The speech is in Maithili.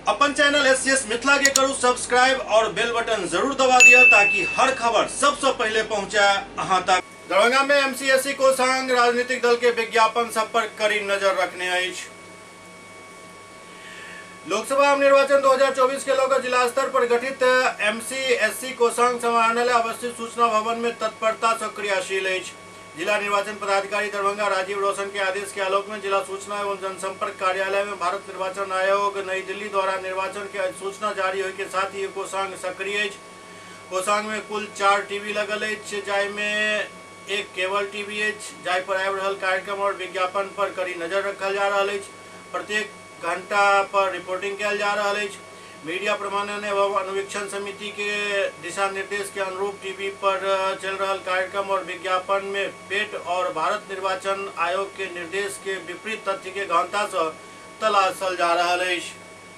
अपन चैनल एससीएस मिथिला के करू सब्सक्राइब और बेल बटन जरूर दबा दिया ताकि हर खबर सबसे पहले पहुंचे अहां तक। दरभंगा में एमसीएससी कोषांग राजनीतिक दल के विज्ञापन सब पर कड़ी नजर रखने अछि। लोकसभा आम निर्वाचन 2024 के लऽ जिला स्तर पर गठित एमसीएससी कोषांग समाहरणालय अवस्थित सूचना भवन में तत्परता से क्रियाशील अछि। जिला निर्वाचन पदाधिकारी दरभंगा राजीव रोशन के आदेश के आलोक में जिला सूचना एवं जनसंपर्क कार्यालय में भारत निर्वाचन आयोग नई दिल्ली द्वारा निर्वाचन के अधिसूचना जारी होय के साथ ही कोषांग सक्रिय अछि। कोषांग में कुल 4 टीवी लगल अछि, जाहि में एक केबल टीवी अछि, जाहि पर आबि रहल कार्यक्रम और विज्ञापन पर कड़ी नजर रखल जा रहल अछि। प्रत्येक घंटा पर रिपोर्टिंग कयल जा रहल अछि। मीडिया प्रमाणन एवं अनुवीक्षण समिति के दिशा निर्देश के अनुरूप टीवी पर चल रहल कार्यक्रम और विज्ञापन में पेट और भारत निर्वाचन आयोग के निर्देश के विपरीत तथ्य के गहनता से तलाशल जा रहल अछि।